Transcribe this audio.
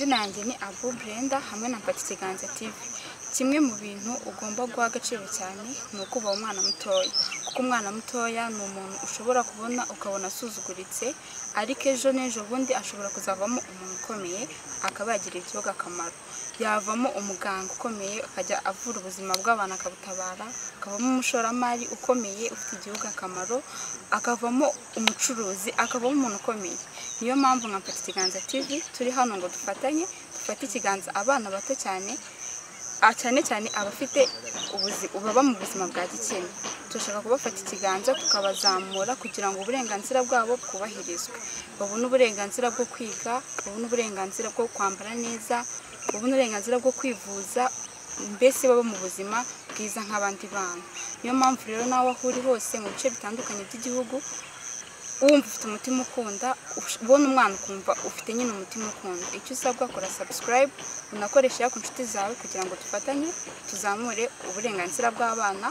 Amazina yanjye ni Abu Brenda hamwe na Mfata Ikiganza TV. Kimwe mu bintu ugomba guha agaciro cyane ni ukubaha umwana mutoya, kuko umwana mutoya ni umuntu ushobora kubona ukabona asuzuguritse, ariko ejo n'ejo bundi ashobora kuzavamo umuntu ukomeye akaba yagirira igihugu akamaro. Yavamo umuganga ukomeye akajya avura ubuzima bw'abantu akabutabara, akavamo umushoramari ukomeye ufite igihugu akamaro, akavamo umucuruzi, akavamo umuntu ukomeye. Niyo mpamvu nka Mfata Ikiganza TV turi hano ngo dufatanye, dufate ikiganza abana bato cyane, cyane cyane abafite baba mu buzima bwa gikene. Turashaka kubafata ikiganza tukabazamura kugira ngo uburenganzira bwabo bwubahirizwe, babone uburenganzira bwo kwiga, babone uburenganzira bwo kwambara neza, babone uburenganzira bwo kwivuza, mbese baba mu buzima bwiza nk'abandi bana. Niyo mpamvu rero nawe aho uri hose mu bice bitandukanye by'igihugu, wumva ufite umutima ukunda, ubona umwana ukumva ufite nyine umutima ukunda, icyo usabwa kora subscribe, unakoresha ku nshuti zawe kugira ngo dufatanye tuzamure uburenganzira bw'abana.